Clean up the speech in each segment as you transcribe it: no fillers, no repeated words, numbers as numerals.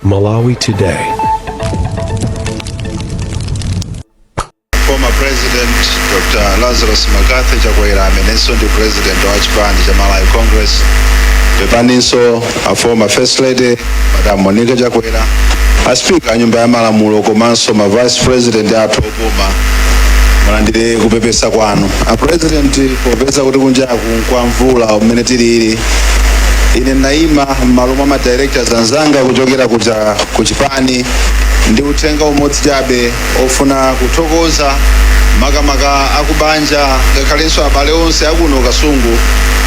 Malawi Today. Former President Dr. Lazarus McCarthy Chakwera, amenenso ndi president wa chipani cha Malawi Congress, pepaninso a former First Lady Madam Monica Chakwera, a Speaker a Nyumba ya Malamulo komanso ma Vice President athu opuma, mulandire kupepesa kwanu. A President, popeza kuti kunjaku kwa mvula umene tilili, ine ndayima m'malo mwa ma directors anzanga kuchokera kuja ku chipani ndi uthenga umodzi chabe ofuna kuthokoza makamaka akubanja, ngakhalenso abale onse akuno Kasungu,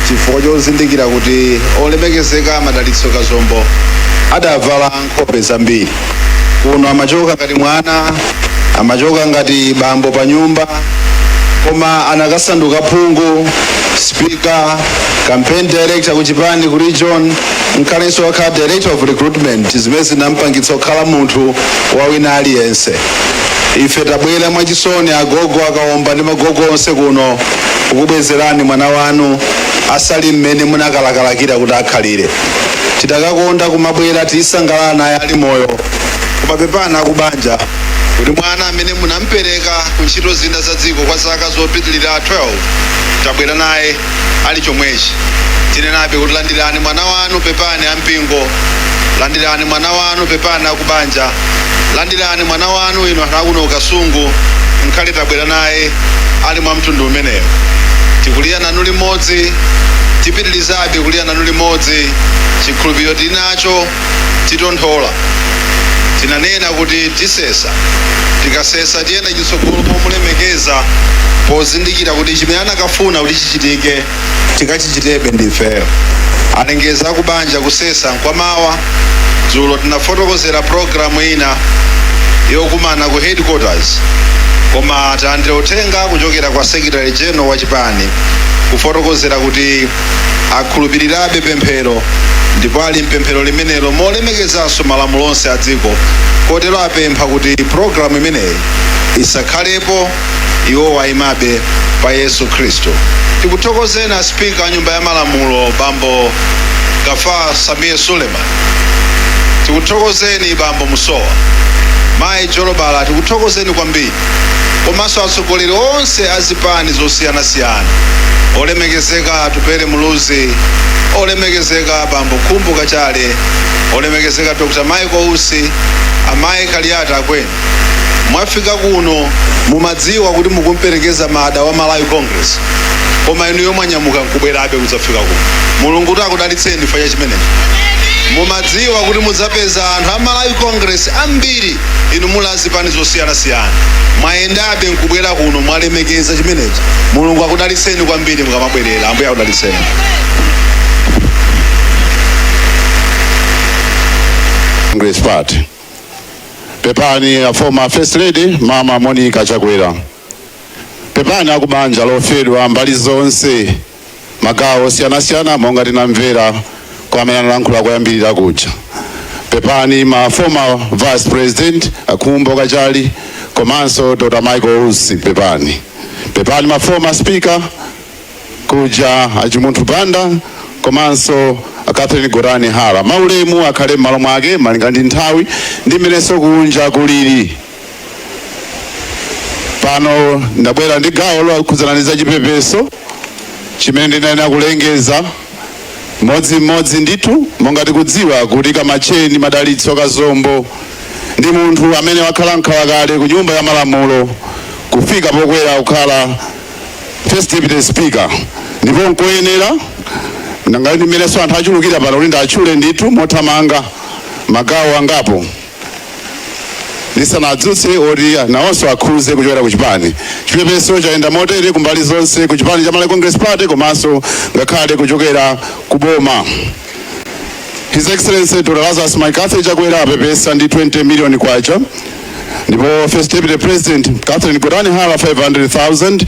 chifukwa chozindikira kuti olemekezeka Madalitso Kazombo adavala nkhope zambiri. Kuno amachoka ngati mwana, amachoka ngati bambo pa nyumba, koma anakasanduka phungu, speaker, campaign director ku chipani ku region, nkhalenso wakhala director of recruitment, zimene zinampangitsa kukhala munthu wa wina aliyense. Ife tabwera mwachisoni, agogo akaomba ndi magogo onse kuno, kukubwezerani mwana wanu asali mmene munakalakalakira kuti akhalire. Tidakakonda kumabwera tisangalala naye ali moyo, koma pepana akubanja kuti mwana amene munampereka ku ntchito zina za dziko kwa zaka zopitilira 12, tabwera naye ali chomwechi. Tinenabe kuti landirani mwana wanu, pepani ampingo, landirani mwana wanu, pepani akubanja, landirani mwana wanu inu anthu akuno Kasungu, nkhale tabwera naye ali mwa mtundu umenewo. Tikulira nanu limodzi, tipitilizabe kulira nanu limodzi. Chikhulupiriro tili nacho, titonthola. Tinanena kuti tisesa, tikasesa tiyenda chitsogolo pomulemekeza, pozindikira kuti chimene anakafuna kuti chichitike tikachichitebe ndifeyo. Alengeza akubanja kusesa nkwamawa. Dzulo tinafotokozera programu ina yokumana ku headquarters, koma talandira uthenga kuchokera kwa Secretary General wa chipani kufotokozera kuti akhulupirirabe pemphero, ndipo ali mpemphero limenelo molemekezanso malamulo onse a dziko, kotero apempha kuti programu imeneyi isakhalepo, iwo wayimabe pa Yesu Khristu. Tikuthokozeni a Speaker a Nyumba ya Malamulo, Bambo Gafar Samir Suleiman, tikuthokozeni Bambo Musowa, Mayi Jolobala, tikuthokozeni kwambiri, komanso atsogoleri onse a zipani zosiyanasiyana, olemekezeka Atupele Muluzi, olemekezeka Bambo Khumbo Kachale, olemekezeka Dr Michael Usi, amayi Kaliata, akweni mwafika kuno, mumadziwa kuti mukumperekeza mada wa Malawi Congress, koma inuyo mwanyamuka nkubwerabe kudzafika kuno. Mulungu kuti akudalitseni chifukwa cha chimenechi. Mumadziwa kuti mudzapeza anthu a Malawi Congress ambiri, inu muli azipani zosiyanasiyana, mwayendabe nkubwera kuno, mwalemekeza chimenechi. Mulungu akudalitseni kwambiri mukamabwerera. Ambuye akudalitseni. Congress Party. Pepani a former First Lady Mama Monica Chakwera. Pepani akubanja lofedwa mbali zonse, magawo osiyanasiyana, monga tinamvera kwa amene analankhula koyambirira kuja. Pepani ma former Vice President Akhumbo Kachali komanso Dr. Michael Usi, pepani. Pepani ma former Speaker kuja, Achimunthu Banda komanso Catherine Gotani Hara. Maulemu akhale m'malo mwake malinga ndi nthawi ndi mmenenso kunja kulili. Pano ndabwera ndi gawo lokhudzana ndi zachipepeso chimene ndinayenera kulengeza mmodzimmodzi ndithu. Monga tikudziwa kuti Kamacheni Madalitso Kazombo ndi munthu amene wakhala mkhalakale ku Nyumba ya Malamulo kufika pokwera kukhala First Deputy Speaker, ndipo nkoyenera nanga ndi mmenenso anthu achulukira pano kuti ndatchule ndithu mothamanga magawo angapo ndisanadzutse oti nawonso akhuze kuchokera ku chipani. Chipepeso chayenda motere kumbali zonse, ku chipani cha Malawi Congress Party komanso ngakhale kuchokera ku boma. His Excellency Dr. Lazarus McCarthy Chakwera apepesa ndi 20 million kwacha, ndipo First Deputy President Catherine Gotani Hara 500,000,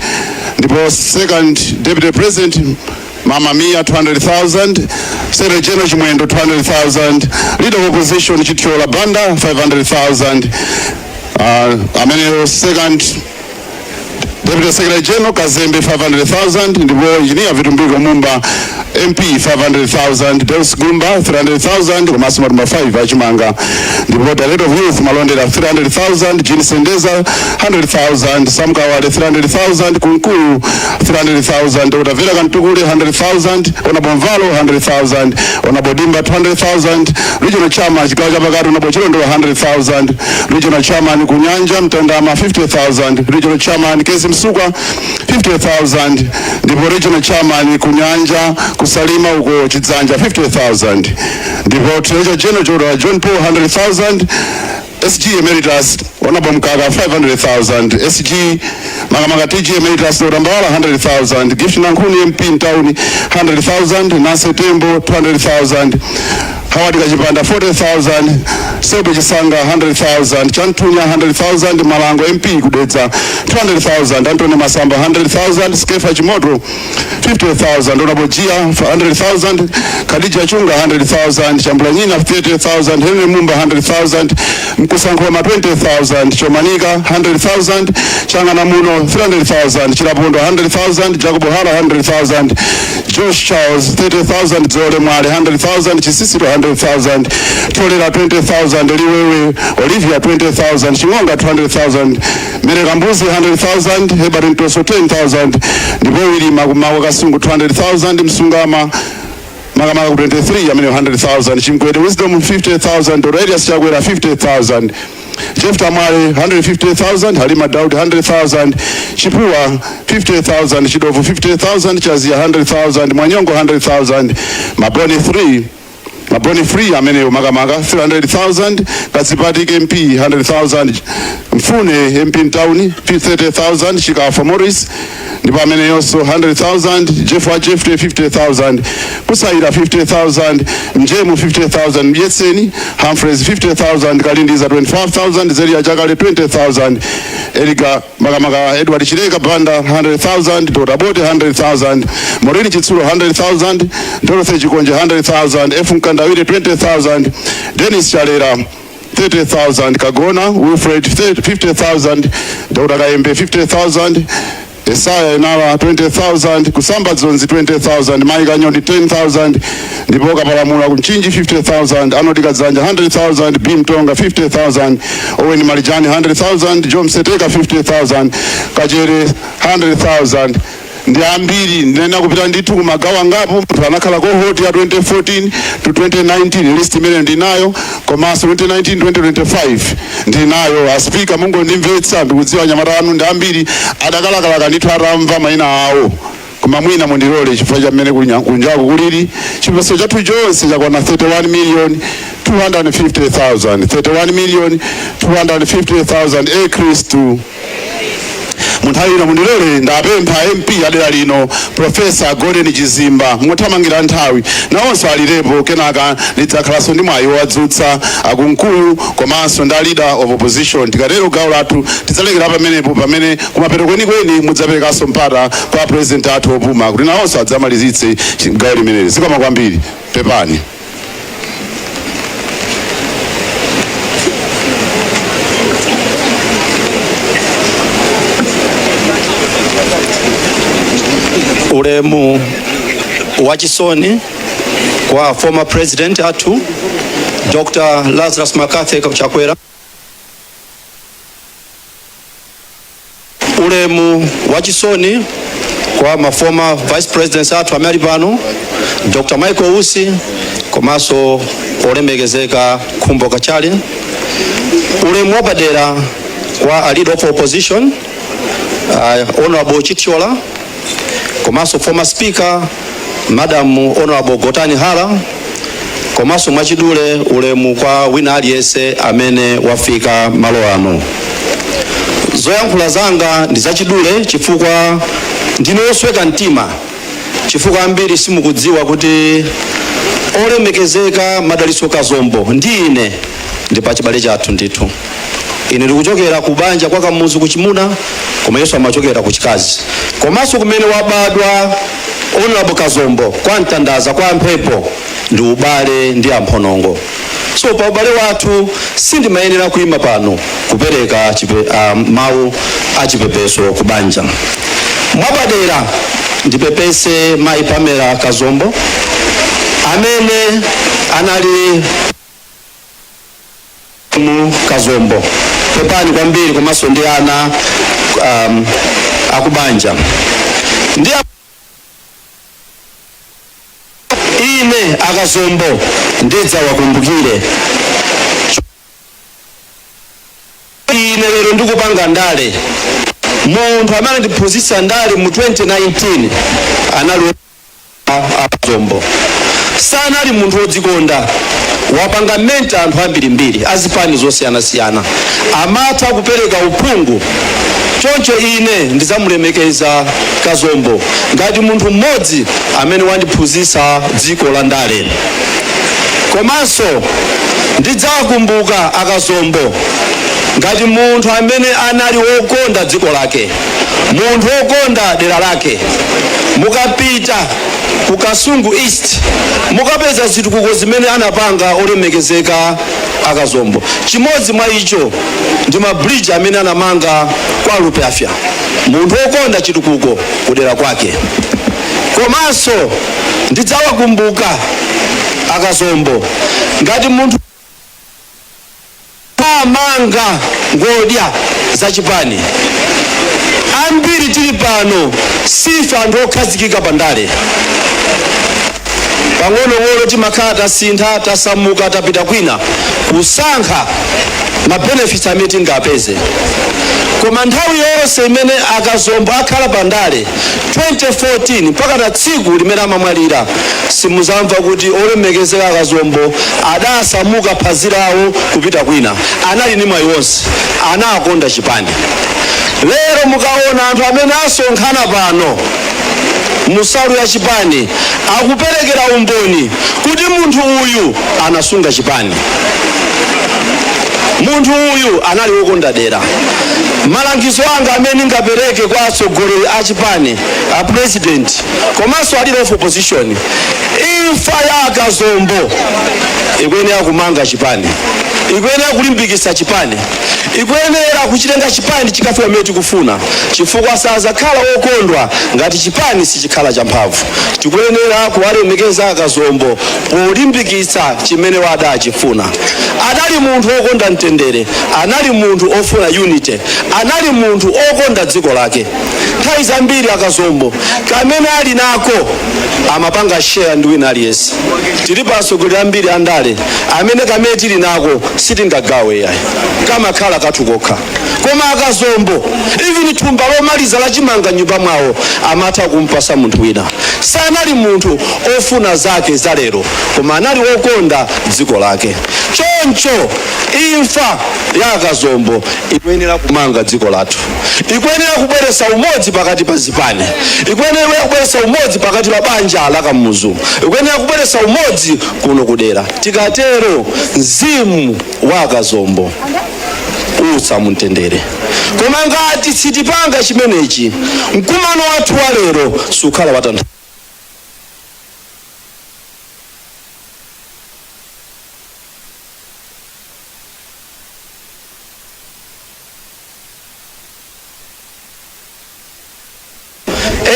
ndipo Second Deputy President Mama Mia 200,000, Secretary General Chimwendo 200,000, Leader of Opposition Chithyola Banda 500,000, ameneyo Second Deputy Secretary General Kazembe 500,000, ndipo Engineer Vitumbiko Mumba MP 500,000, Deus Gumba 300,000, komanso matumba 5 achimanga. Ndipo Director of Youth Malondera 300,000, Jean Sendeza 100,000, Sam Kawale 300,000, Kunkuyu 300,000, Dr. Vera Kantukule 100,000, Honorable Mvalo 100,000, Honorable Dimba 200,000, Regional Chairman chigawo chapakati Honorable Chilondo 100,000, Regional Chairman Kunyanja Mtandama 50,000, Regional Chairman Kezi Msukwa 50,000, ndipo Regional Chairman Kunyanja Kusalima uko Chidzanja 50,000, ndipo Treasurer General Dr. John Paul 100,000, SG Emeritus Honorable Mkaka 500,000, SG Makamaka TG Emeritus Dr. Mbawala 100,000, Gift Nankhuni MP Ntauni 100,000, Nancy Tembo 200,000, Howard Kachipanda 40,000, Sebe Chisanga 100,000, Chantunya 100,000, Malango MP Kudedza 200,000, Anthony Masamba 100,000, Skefa Chimoto 50,000, Honorable Gia 100,000, Khadija Chunga 100,000, Chambulanyina 30,000, Henry Mumba 100,000, Mkusankhoma 20,000, Chomanika 100,000, Changanamuno 300,000, Chilapondo 100,000, Jacob Hara 100,000, Josh Charles 30,000, Zole Mwale 100,000, Chisisiro 100,000, Tolera 20,000, Liwewe Olivia 20,000, Chingonga 200,000, Mereka Mbuzi 100,000, Hebert Ntoso 10,000, ndipo Wilima Kumawa Kasungu 200,000, Msungama makamaka ku 23 amene 100,000, Chimkwete Wisdom 50,000, Aurelius Chakwera 50,000, Jeff Tamale 150,000, Halima Daud 100,000, Chipuwa 50,000, Chidovu 50,000, Chazia 100,000, Mwanyongo 100,000, Maboni 3 Maboni Free amene makamaka 300,000, Katsipati MP 100,000, Mfune MP Ntauni 30,000, Chikafa Morris ndipo amene yonso 100,000, Jeff wa Jeffrey 50,000, Kusaira 50,000, Mjemu 50,000, Mjetseni Humphreys 50,000, Kalindiza 25,000, Zeria Chakale 20,000, Erika makamaka Edward Chileka Banda 100,000, Dr. Bote 100,000, Maureen Chitsulo 100,000, Dorothy Chikonje 100,000, F Mkandawire 20,000, Dennis Chalera 30,000, Kagona Wilfred 50,000, Dr. Kaembe 50,000, Esaya Inala 20,000, Kusamba Dzonzi 20,000, Mai Kanyondi 10,000, ndipo Kapalamula Kumchinji 50,000, Arnold Kadzanja 100,000, B Mtonga 50,000, Owen Marijani 100,000, John Seteka 50,000, Kachere 100,000. Ndi ambiri, ndinena kupita ndithu kumagawo angapo. Munthu anakhala cohort ya 2014 to 2019, list imene ndinayo, komanso 2019 2025 ndinayo. A Speaker, mungondimvetsa, ndikudziwa anyamata anu ndi ambiri adakalakalaka ndithu atamva mayina awo, koma mwina mundilole chifukwa cha mmene kunjaku kulili. Chipeso chathu chonse chakwana 31 million 250,000, 31 million 250,000. E Khristu! Munthawi ino mundilole ndapempha MP adera lino, Professor Golden Chizimba, muthamangira nthawi, nawonso alirepo. Kenaka ndidzakhalanso ndi mwayi wadzutsa akunkuyu komanso ndi leader of opposition. Tikatero gawo lathu tidzalekera pamenepo, pamene kumapeto kwenikweni mudzaperekanso mpata kwa president athu opuma kuti nawonso adzamalizitse gawo limeneli. Zikomo kwambiri, pepani. Ulemu wachisoni kwa former president athu Dr. Lazarus McCarthy Chakwera, ulemu wachisoni kwa ma former vice presidents athu amene ali pano, Dr. Michael Usi komanso olemekezeka Khumbo Kachali, ulemu wapadera kwa a leader of opposition, Honorable Chithyola, komanso former speaker Madam Honorable Gotani Hara, komanso mwachidule ulemu kwa wina aliyense amene wafika malo ano. Zoyankhula zanga ndi zachidule chifukwa ndine wosweka mtima, chifukwa ambiri simukudziwa kuti olemekezeka Madalitso Kazombo ndi ine ndi pachibale chathu ndithu. Ine ndikuchokera ku banja kwa Kamuzu kuchimuna, koma Yesu amachokera ku chikazi. Komanso kumene wabadwa Honorable Kazombo, kwa Mtandaza kwa Mphepo, ndi ubale ndi amphonongo. So pa ubale wathu sindimayenera kuyima pano kupereka mawu achipepeso ku banja. Mwapadera ndipepese mayi Pamela Kazombo amene anali mu Kazombo, pepani kwambiri, komanso ndi ana akubanja ndi ine akazombo ndidzawakumbukire. Ine lero ndikupanga ndale, munthu amene andiphunzitsa ndale mu 2019 anali akazombo. Sanali munthu wodzikonda, wapanga mentor anthu ambirimbiri azipani zosiyanasiyana, amatha kupereka uphungu. Choncho ine ndidzamulemekeza Kazombo ngati munthu mmodzi amene wandiphunzitsa dziko la ndale. Komanso ndidzakumbuka akazombo ngati munthu amene anali wokonda dziko lake, munthu wokonda dera lake. Mukapita ku Kasungu East mukapeza zitukuko zimene anapanga olemekezeka akazombo. Chimodzi mwa icho ndi mabridge amene anamanga kwa Lupafya, munthu wokonda chitukuko kudera kwake. Komanso ndidzawakumbuka akazombo ngati munthu amanga ngodya zachipani. Ambiri tili pano sife anthu okhazikika pandale, pang'onong'ono timakhala tasintha, tasamuka, tapita kwina kusankha ma benefits amene tingapeze. Koma nthawi yonse imene akazombo akhala pandale, 2014 mpaka na tsiku limene amamwalira, simuzamva kuti olemekezeka akazombo adasamuka phazi lawo kupita kwina. Anali ndi mwayi wonse, anakonda chipani. Lero mukaona anthu amene asonkhana pano musalu ya chipani, akuperekera umboni kuti munthu uyu anasunga chipani, munthu uyu anali wokonda dera. Malangizo anga amene ngapereke kwa atsogoleri a chipani, a president komanso a leader of opposition, imfa ya akazombo ikuyenera kumanga chipani, ikuyenera kulimbikitsa chipani, ikuyenera kuchitenga chipani chikafika mmene tikufuna, chifukwa sazakhala wokondwa ngati chipani sichikhala champhamvu. Tikuyenera kuwalemekeza akazombo polimbikitsa chimene wadachifuna. Anali munthu wokonda mtendere, anali munthu ofuna unity, anali munthu okonda dziko lake. Nthawi zambiri akazombo kamene ali nako amapanga share ndi wina aliyense. Tilipo atsogoleri ambiri andale amene kamene tili nako sitingagawe yayi, kamakhala kathu kokha. Koma akazombo, even thumba lomaliza lachimanga nyumba mwawo amatha kumpasa munthu wina. Sanali munthu ofuna zake za lero, koma anali wokonda dziko lake. Choncho imfa ya akazombo ikuyenera kumanga dziko lathu, ikuyenera kubweretsa umodzi pakati pa zipani, ikuyenera kubweretsa umodzi pakati pa banja la Kamuzu, ikuyenera kubweretsa umodzi kuno kudera. Tikatero mzimu wa akazombo usa mumtendere. Koma ngati sitipanga chimenechi, mkumano wathu wa lero sukhala watanthauzo.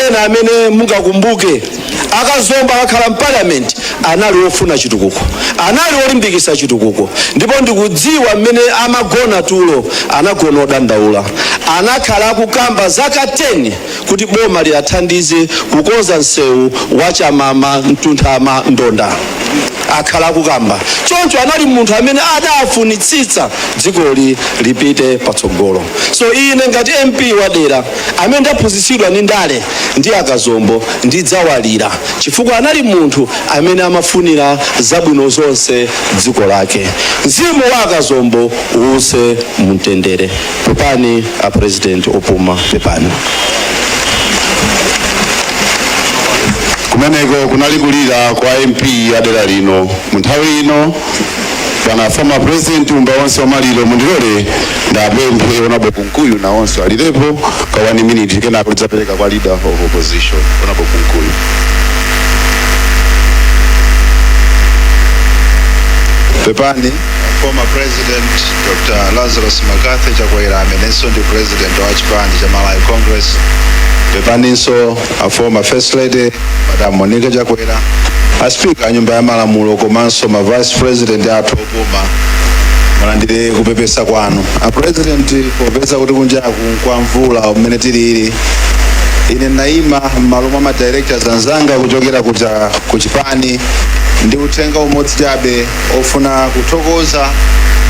Ena amene mungakumbuke akazombo akakhala mparliament, anali ofuna chitukuko, anali olimbikitsa chitukuko. Ndipo ndikudziwa mmene amagona tulo, anagona odandaula. Anakhala akukamba zaka 10 kuti boma liyathandize kukonza msewu wa Chamama Mtunthama Ndonda, akhala akukamba. Choncho anali munthu amene adafunitsitsa dzikoli lipite patsogolo. So ine ngati MP wadera amene ndaphunzitsidwa ndi ndale ndi akazombo, ndidzawalira chifukwa anali munthu amene amafunira zabwino zonse dziko lake. Mzimu wa akazombo uwuse mumtendere. Pepani a president opuma, pepani. Kumeneko kunali kulira kwa MP adera lino. Mu nthawi ino, bwana former president umba onse wamaliro, mundilole ndapemphe Honorable Kunkuyu nawonso alirepo ka 1 minute, kenako tidzapereka kwa leader of opposition. Honorable Kunkuyu. Pepani former President Dr. Lazarus McCarthy Chakwera, amenenso ndi president wa chipani cha Malawi Congress. Pepaninso a former First Lady, Madam Monica Chakwera, a Speaker a Nyumba ya Malamulo komanso ma Vice President athu opuma, mulandire kupepesa kwanu. A President, popeza kuti kunjaku kwa mvula umene tilili, ine naima m'malo mwa ma directors anzanga kuchokera kuja ku chipani ndi uthenga umodzi chabe ofuna kuthokoza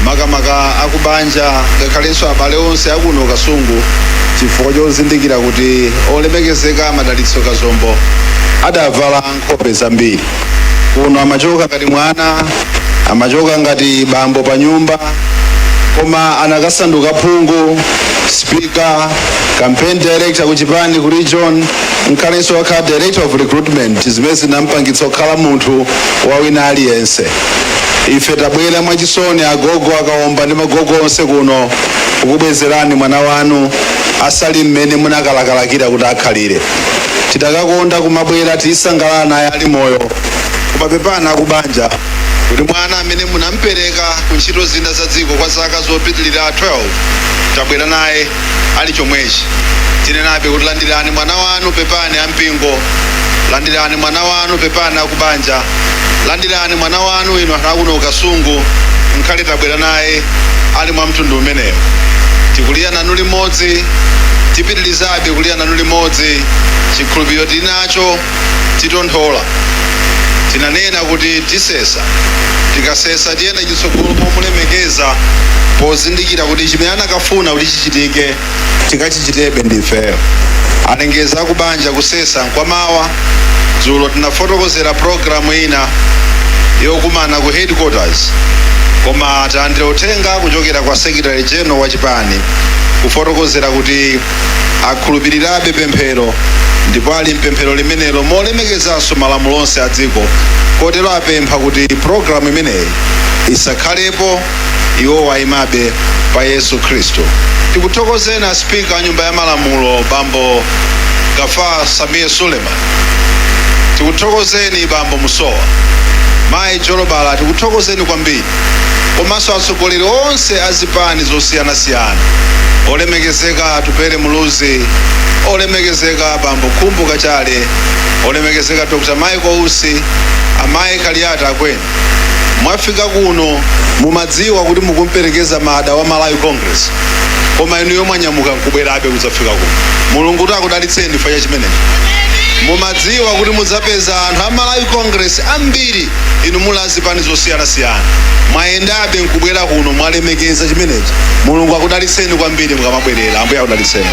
makamaka akubanja, ngakhalenso abale onse akuno Kasungu, chifukwa chozindikira kuti olemekezeka Madalitso Kazombo adavala nkhope zambiri. Kuno amachoka ngati mwana, amachoka ngati bambo pa nyumba, koma anakasanduka phungu, speaker, campaign director ku chipani ku region, nkhalenso wakhala director of recruitment, zimene zinampangitsa kukhala munthu wa wina aliyense. Ife tabwera mwachisoni, agogo akaomba ndi magogo onse kuno, kukubwezerani mwana wanu asali mmene munakalakalakira kuti akhalire. Tidakakonda kumabwera tisangalala naye ali moyo, koma pepani akubanja kuti mwana amene munampereka ku ntchito zina za dziko kwa zaka zopitilira 12, tabwera naye ali chomwechi. Tinenabe kuti landirani mwana wanu, pepani ampingo, landirani mwana wanu, pepani akubanja, landirani mwana wanu inu anthu akuno Kasungu, nkhale tabwera naye ali mwa mtundu umenewo. Tikulira nanu limodzi, tipitilizabe kulira nanu limodzi. Chikhulupiriro tili nacho, titonthola. Tinanena kuti tisesa, tikasesa tiyenda chitsogolo pomulemekeza, pozindikira kuti chimene anakafuna kuti chichitike tikachichitebe ndifeyo. Alengeza akubanja kusesa nkwamawa. Dzulo tinafotokozera programu ina yokumana ku headquarters, koma talandira uthenga kuchokera kwa Secretary General wa chipani kufotokozera kuti akhulupirirabe pemphero, ndipo ali mpemphero limenelo molemekezanso malamulo onse a dziko, kotero apempha kuti programu imeneyi isakhalepo, iwo wayimabe pa Yesu Khristu. Tikuthokozeni a Speaker a Nyumba ya Malamulo, Bambo Gafar Samir Suleiman. Tikuthokozeni Bambo Musowa, Mayi Jolobala, tikuthokozeni kwambiri, komanso atsogoleri onse a zipani zosiyanasiyana, olemekezeka Tupele Muluzi, olemekezeka Bambo Khumbo Kachale, olemekezeka Dr. Michael Usi, amayi Kaliata, akweni. Mwafika kuno mumadziwa kuti mukumperekeza mada wa Malawi Congress, koma inuyo mwanyamuka nkubwerabe kudzafika kuno. Mulungu kuti akudalitseni chifukwa cha chimenechi. Mumadziwa kuti mudzapeza anthu a Malawi Congress ambiri, inu muli azipani zosiyanasiyana, mwayendabe nkubwera kuno, mwalemekeza chimenechi. Mulungu akudalitseni kwambiri mukamabwerera. Ambuye akudalitseni.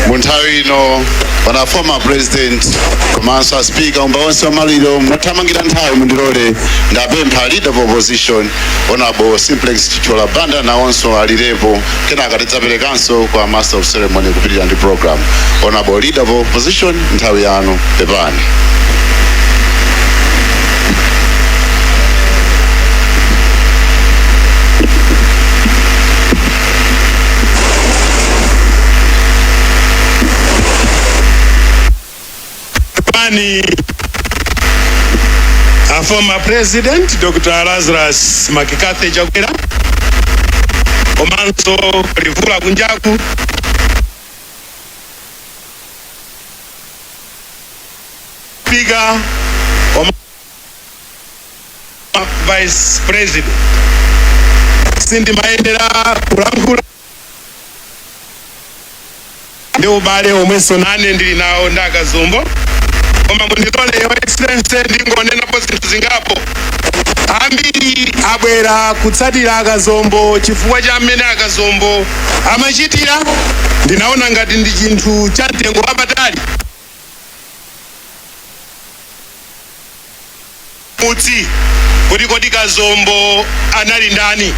Mu nthawi ino, pana former president komanso a speaker, umba onse wamaliro, mothamangira nthawi, mundilole ndapempha Leader of Opposition, Honorable Simplex Chithyola Banda, nawonso alirepo, kenaka tidzaperekanso kwa master of ceremony kupitirira ndi program. Honorable Leader of Opposition, nthawi yanu, pepani. Pani a former President Dr. Lazarus McCarthy Chakwera, komanso livula kunjaku, Speaker, Vice President, sindimayendera kulankhula ndi ubale omwenso nane ndili nawo ndi Akazombo, koma mundilole, Your Excellency, ndingonenapo zinthu zingapo. Ambiri abwera kutsatira Akazombo chifukwa cha mmene Akazombo amachitira. Ndinaona ngati ndi chinthu cha mtengo wapatali mudzi kuti kodi Kazombo anali ndani,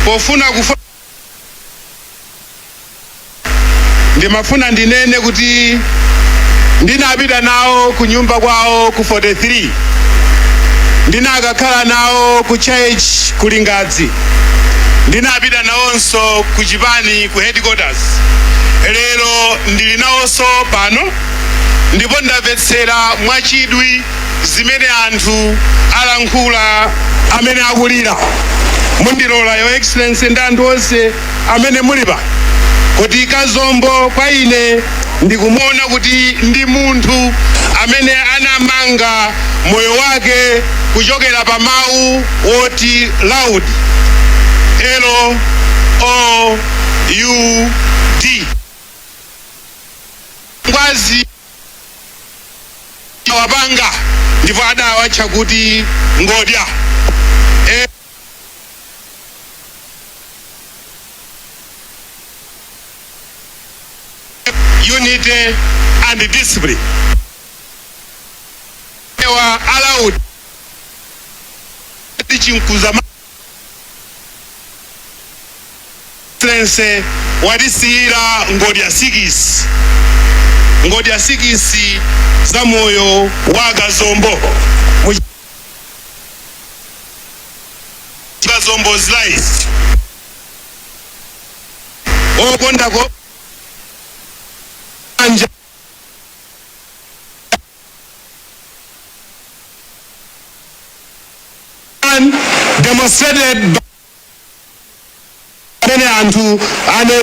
pofuna kufa Ndimafuna ndinene kuti ndinapita nawo ku nyumba kwawo ku 43, ndinakakhala nawo ku church ku Lingadzi, ndinapita nawonso ku chipani ku headquarters. Lero ndili nawonso pano ndipo ndamvetsera mwachidwi zimene anthu alankhula amene akulira. Mundilola, Your Excellency, ndi anthu onse amene muli pano, kuti Kazombo kwa ine ndikumuona kuti ndi munthu amene anamanga moyo wake kuchokera pa mawu woti LOUD, L O U D. Ngwazi wapanga ndipo adawatcha kuti ngodya. Unity and discipline wa allowed chinkuza. Excellency, watisiyira ngodya 6, ngodya 6 za moyo wa Kazombo. Kazombo's life: okondako anja demonstrated amene anthu ane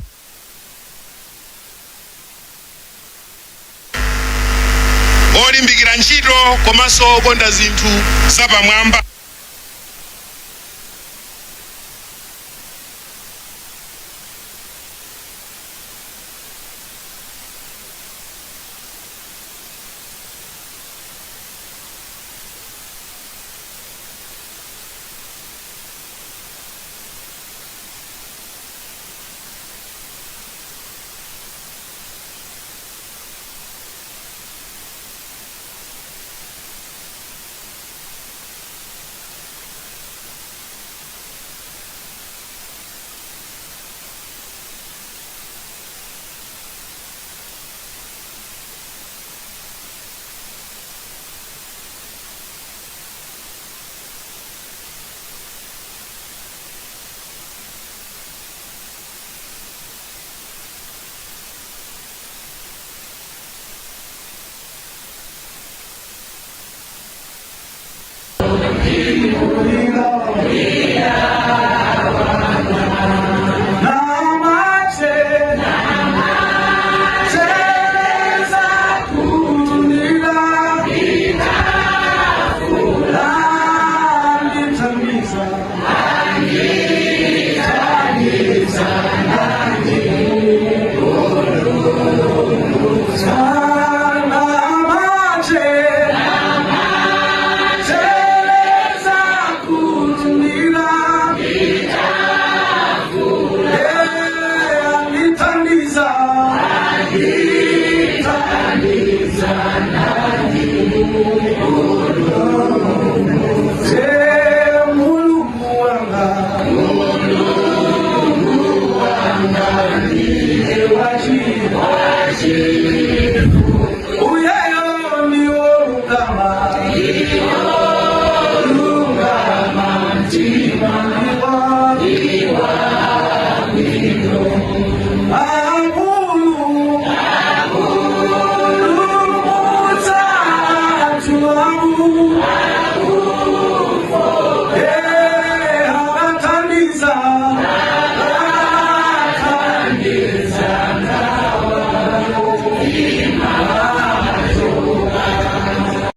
olimbikira ntchito komanso okonda zinthu zapamwamba.